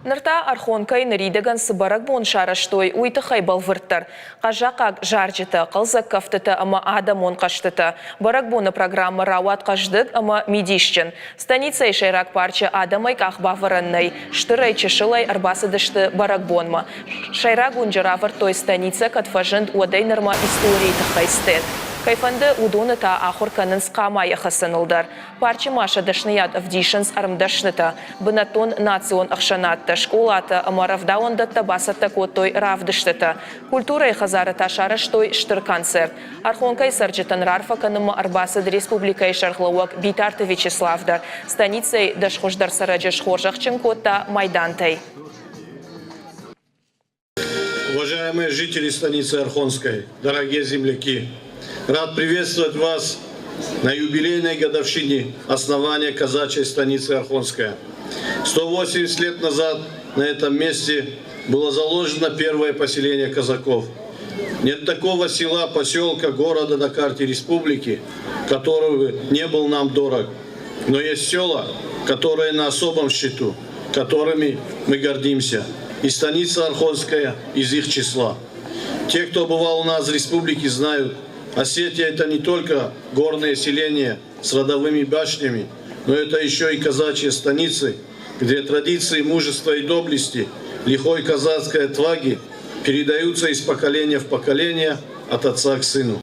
Ныр та Архонкӕйы ныридӕгӕн цы бӕрӕгбон сарӕзтой, уый тыххӕй бӕлвырддӕр. Хъазахъаг зарджытӕ, хъӕлдзӕг кӕфтытӕ ӕмӕ адӕмон хъӕзтытӕ. Бӕрӕгбоны программӕ рауад хъӕздыг ӕмӕ мидисджын. Станицӕйы сӕйраг парчы адӕмӕй къахбавӕрӕн нӕй. Стырӕй, чысылӕй ӕрбацыдысты бӕрӕгбонмӕ. Сӕйраг уынджы равӕрдтой станицӕ кӕд фӕзынд, уӕдӕй нырмӕ историйы тыххӕй стенд. Кӕй фӕнды, уыдоны та ахуыр кӕнынц хъамайӕ хӕцыныл дӕр. Парчы ма сӕ дӕсныйад ӕвдисынц ӕрмдӕснытӕ. Бынӕттон национ ӕхсӕнадтӕ, скъолатӕ ӕмӕ рӕвдауӕндӕттӕ бацӕттӕ кодтой равдыстытӕ. Культурӕйы хӕдзары та сарӕзтой стыр концерт. Архонкӕйы цӕрджытӕн раарфӕ кӕнынмӕ ӕрбацыд республикӕйы сӕргълӕууӕг Битарты Вячеслав дӕр. Станицӕйы дӕсхуыздӕр цӕрӕджы схорзӕхджын кодта майдантӕй. Уважаемые жители станицы Архонской, дорогие земляки, рад приветствовать вас на юбилейной годовщине основания казачьей станицы Архонская. 180 лет назад на этом месте было заложено первое поселение казаков. Нет такого села, поселка, города на карте республики, который не был нам дорог. Но есть села, которые на особом счету, которыми мы гордимся. И станица Архонская из их числа. Те, кто бывал у нас в республике, знают, Осетия – это не только горные селения с родовыми башнями, но это еще и казачьи станицы, где традиции мужества и доблести, лихой казацкой отваги передаются из поколения в поколение от отца к сыну.